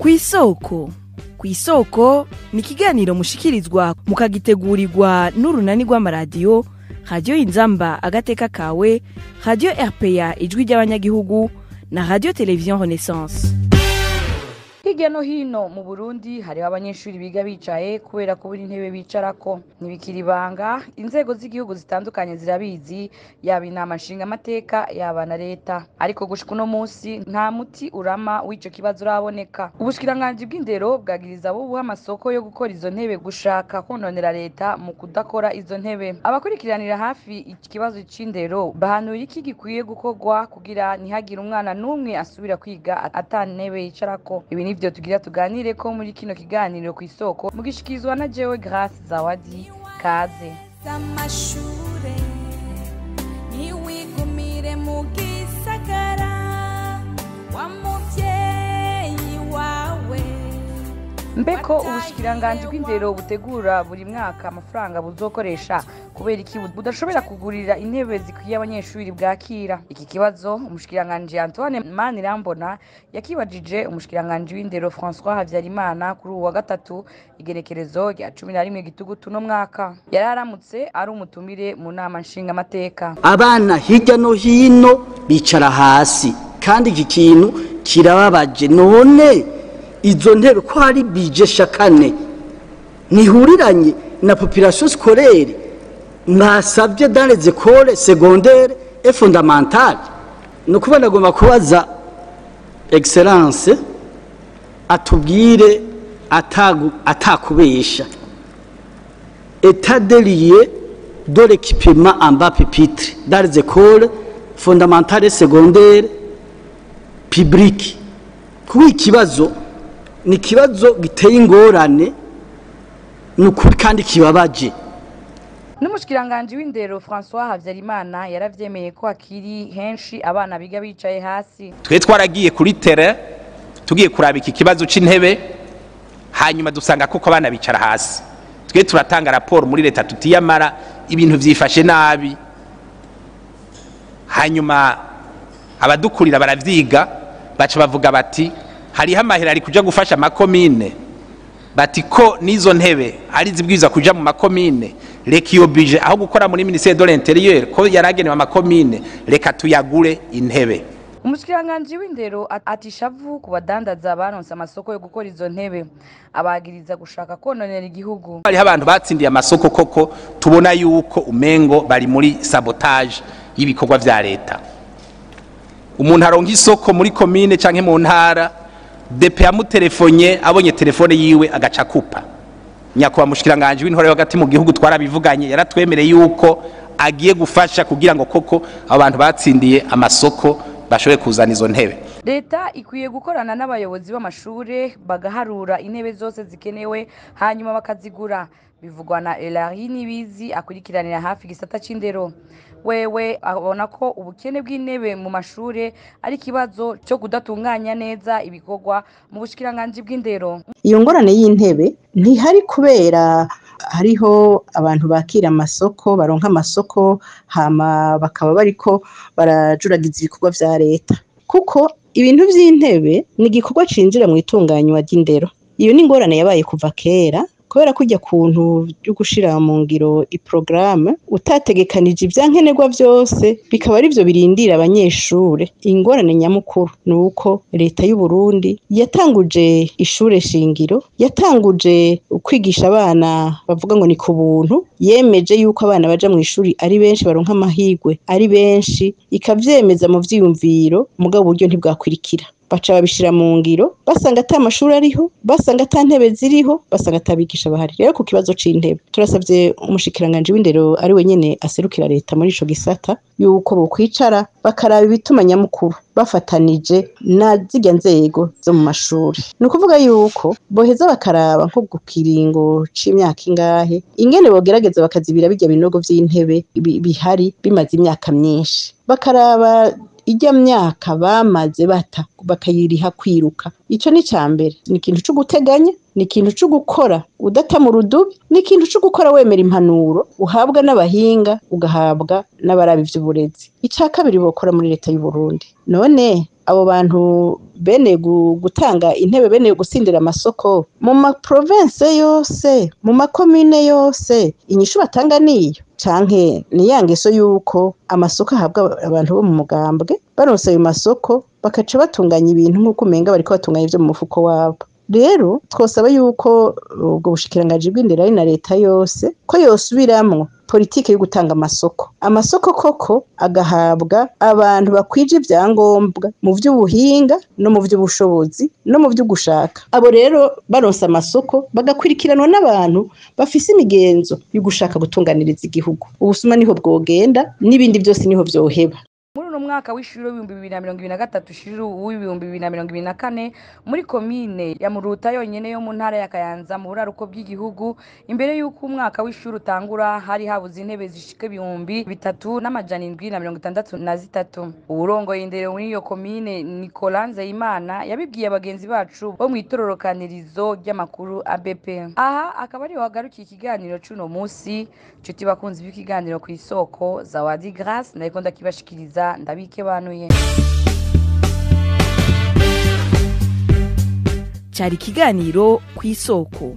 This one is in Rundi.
Kw'isoko. Kw'isoko ni ikiganiro mushikirizwa mukagitegurirwa n'urunani rw'amaradiyo Radiyo Inzamba Agateka Kawe, Radiyo RPA Ijwi ry'Abanyagihugu na Radiyo Televiziyo Renaissance. Hirya no hino mu Burundi hariho abanyeshuri biga bicaye kubera kubura intebe bicarako. Ntibikiri ibanga, inzego z'igihugu zitandukanye zirabizi, yaba inama nshingamateka, yaba na leta. Ariko gushika uno munsi nta muti urama w'ico kibazo uraboneka. Ubushikiranganji bw'indero bwagiriza abo buha amasoko yo gukora izo ntebe gushaka kononera leta mu kudakora izo ntebe. Abakurikiranira hafi ikibazo c'indero bahanura iki gikwiye gukorwa kugira ntihagire umwana n'umwe asubira kwiga ata ntebe yicarako. Ibi nivyo tugira tuganire ko muri kino kiganiro Kw'isoko, mugishikirizwa na jewe Grace Zawadi. Kaze. Amashure ntiwigumire mu gisagara wa muvyeyi wawe. Mbeko ubushikiranganji bw'indero butegura buri mwaka amafaranga buzokoresha, kubera iki budashobora kugurira intebe zikwiye abanyeshuri bwakira? Iki kibazo umushikiranganji Antoine Manirambona yakibajije umushikiranganji w'indero François Habyarimana kuri uwu wa gatatu, igenekerezo rya 11 Gitugutu no mwaka. Yari aramutse ari umutumire mu nama nshingamateka. Abana hirya no hino bicara hasi, kandi iki kintu kirababaje. None izo ntebe ko hari budget shakane ntihuriranye na population scolaire mwasabye dans les écoles secondaires et fondamentales? Ni ukuvuga nagomba kubaza Excellence atubwire atakubesha état des lieux de l'équipement en bancs pupitres dans les écoles fondamentales et secondaires publiques, kuba ikibazo ni ikibazo giteye ingorane, ni ukuri, kandi kibabaje. N'umushikiranganji w'indero François Habyarimana yaravyemeye ko hakiri henshi abana biga bicaye hasi. Twe twaragiye kuri terrain, tugiye kuraba iki kibazo c'intebe, hanyuma dusanga koko abana bicara hasi. Twe turatanga raporo muri leta tutiyamara ibintu vyifashe nabi, hanyuma abadukurira baravyiga, baca bavuga bati hariho amahera ari kuja gufasha amakomine, bati ko n'izo ntebe ari zibwiza kuja mu makomine, reka iyo budget aho gukora muri ministère de l'Intérieur ko yaragenewe amakomine, reka tuyagure intebe. Umushikiranganji w'indero ati ishavu ku badandaza baronse amasoko yo gukora izo ntebe, abagiriza gushaka kononera igihugu. Hariho abantu batsindiye amasoko koko tubona yuko umengo bari muri sabotage y'ibikorwa vya leta. Umuntu aronka isoko muri komine canke mu ntara, DP yamutelefonye, abonye telefone yiwe agaca kupa. Nyakubahwa mushikiranganje w'intore hagati mu gihugu, twarabivuganye, yaratwemereye yuko agiye gufasha kugira ngo koko abo bantu batsindiye amasoko bashobore kuzana izo ntebe. Leta ikwiye gukorana n'abayobozi b'amashure bagaharura intebe zose zikenewe, hanyuma bakazigura. Bivugwa na Elari Nibizi akurikiranira hafi igisata c'indero. Wewe abona ko ubukene bw'intebe mu mashure ari ikibazo cyo kudatunganya neza ibikorwa mu bushikiranganji bw'indero. Iyo ngorane y'intebe ntihari kubera hariho abantu bakira amasoko, baronka amasoko, hama bakaba bariko barajuragiza ibikorwa vya leta, kuko ibintu vy'intebe ni igikorwa cinjira mu itunganywa ry'indero. Iyo ni ingorane yabaye kuva kera, kubera kujya kuntu byo gushira mu ngiro iporogaramu utategekanije ivyankenerwa vyose, bikaba arivyo birindira abanyeshure. Ingorane nyamukuru ni uko leta y'u Burundi yatanguje ishure shingiro, yatanguje kwigisha abana bavuga ngo ni ku buntu, yemeje yuko abana baja mu ishuri ari benshi, baronka amahirwe ari benshi, ikavyemeza mu vyiyumviro, mugabo uburyo ntibwakwirikira. Baca babishira mu ngiro basanga ata mashuri ariho, basanga ata ntebe ziriho, basanga atabigisha bahari. Rero ku kibazo c'intebe turasavye umushikiranganji w'indero, ari we nyene aserukira leta muri ico gisata, yuko bokwicara bakaraba ibituma nyamukuru bafatanije na zirya nzego zo mu mashuri. Ni ukuvuga yuko boheza bakaraba nko ku kiringo c'imyaka ingahe ingene bogerageza bakazibira birya binogo vy'intebe bihari bimaze imyaka myinshi, bakaraba ijya myaka bamaze bata bakayiriha kwiruka. Ico ni mbere, ni ikintu co guteganya, ni ikintu co gukora udata mu rudubi, ni ikintu co gukora wemera impanuro uhabwa n'abahinga, ugahabwa n'abaraba ivy'uburezi. Ica kabiri bokora muri leta y'u Burundi, none abo bantu Bene gutanga intebe, bene gutsindira amasoko mu ma province yose, mu makomine yose, inyishu batanga niyo canke ni ya ngeso yuko amasoko ahabwa abantu bo mu mugambwe? Baronse ayo masoko bakaca batunganya ibintu nk'uko umenga bariko batunganya ivyo mu mufuko wabo. Rero twosaba yuko ubwo bushikiranganji bw'indero, ari na leta yose, ko yosubiramwo politike yo gutanga amasoko. Amasoko koko agahabwa abantu bakwije ivyangombwa mu vy'ubuhinga no mu vy'ubushobozi no mu vy'ugushaka. Abo rero baronse amasoko, bagakurikiranwa n'abantu bafise imigenzo yo gushaka gutunganiriza igihugu, ubusuma niho bwogenda, n'ibindi byose niho vyoheba. Muri uno mwaka w'ishuri w'2023 ushiri uw'ibihumbi 2024, muri komine ya Muruta yonyene yo mu ntara ya Kayanza, mu buraruko bw'igihugu, imbere y'uko umwaka w'ishuri utangura hari habuze intebe zishika 3763. Uwurongoye indero muri iyo komine, Nicolas Nzeyimana, yabibwiye bagenzi bacu bo mw'itororokanirizo ry'amakuru ABP. Aha akaba ariho hagarukiye ikiganiro c'uno musi. Nshuti bakunzi b'ikiganiro Ku Isoko, Zawadi Grace nariko ndakibashikiriza, ndabikebanuye. Cyari ikiganiro Ku Isoko.